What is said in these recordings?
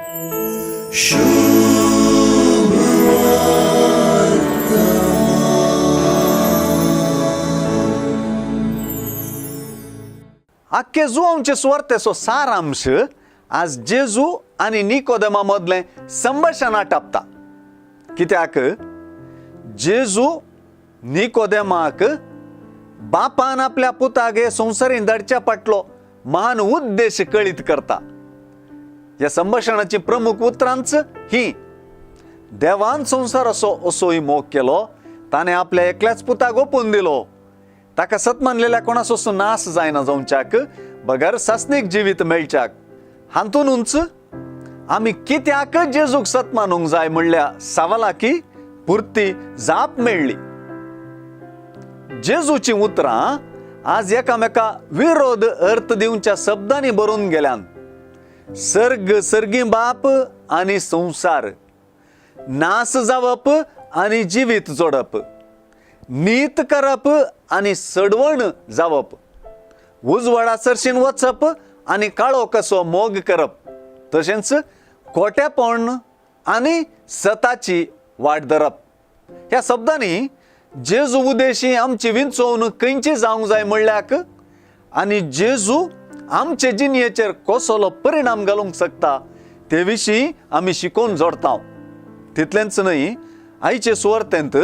आख्खे जुवांचे सुवार्थेचो सारांश आज जेजू आनी निकोदेमा मदलें संभाशण आटापता. कित्याक जेजू निकोदेमाक बापान आपल्या पुताक हे संवसारीन धाडच्या फाटलो महान उद्देश कळीत करता. ह्या संभाशणाची प्रमुख उतरांच ही, देवान संवसार असो असोय मोग केलो, ताणें आपल्या एकल्याच पुताक ओपून दिलो, ताका सत मानलेल्या कोणाचो नाश जायना जावच्याक बगर सासणीक जिवीत मेळच्याक. हातूनच आमी कित्याक जेजूक सत मानूंक जाय म्हणल्या सवालाकी पुरती जाप मेळ्ळी. जेजूची उतरां आज एकामेका विरोध अर्थ दिवच्या शब्दांनी भरून गेल्यान. सर्ग, सर्गी बाप आनी संवसार, नास जावप आनी जिवीत जोडप, नीत करप आनी सडवण जावप, उजवाडा सरशीन वचप आनी काळो कसो मोग करप, तशेंच खोटेपण आनी सताची वाट धरप. ह्या शब्दांनी जेजू उदेशी आमची विंचोवन खंयची जावंक जाय म्हणल्याक आनी जेजू आमचे जिणयेचेर कसलो परिणाम घालूंक शकता ते विशीं आमी शिकोवन जोडता. तितलेंच न्हय, आयचे सुवार्थेंत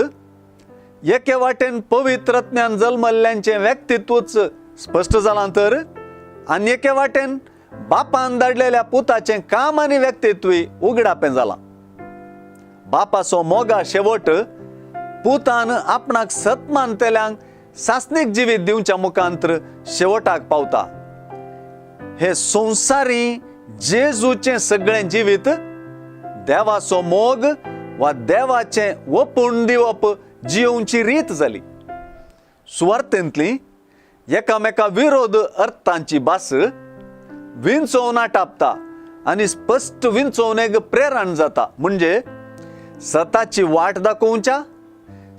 एके वाटेन पवित्रज्ञान जल्मल्ल्यांचें व्यक्तित्वच स्पश्ट जालां तर आनी एके वाटेन बापान धाडलेल्या पुताचें काम आनी व्यक्तित्वय उगडापें जालां. बापाचो मोगा शेवट पुतान आपणाक सत मानतल्यांक सासणीक जिवीत दिवच्या मुखांतर शेवटाक पावता. हे संवसारी जेजूचें सगळें जिवीत देवाचो मोग वा देवाचें ओपून दिवप जियोवची रीत जाली. सुवार्थेंतली एकामेका विरोध अर्थांची भास विंचोवन आटापता आनी स्पश्ट विंचोवणेक प्रेरण जाता. म्हणजे सताची वाट दाखोवच्या,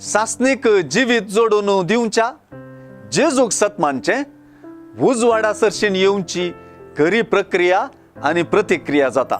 सासणीक जिवीत जोडून दिवच्या, जेजूक सत मानचें, उजवाडा सरशीन येवची खरी प्रक्रिया आनी प्रतिक्रिया जाता.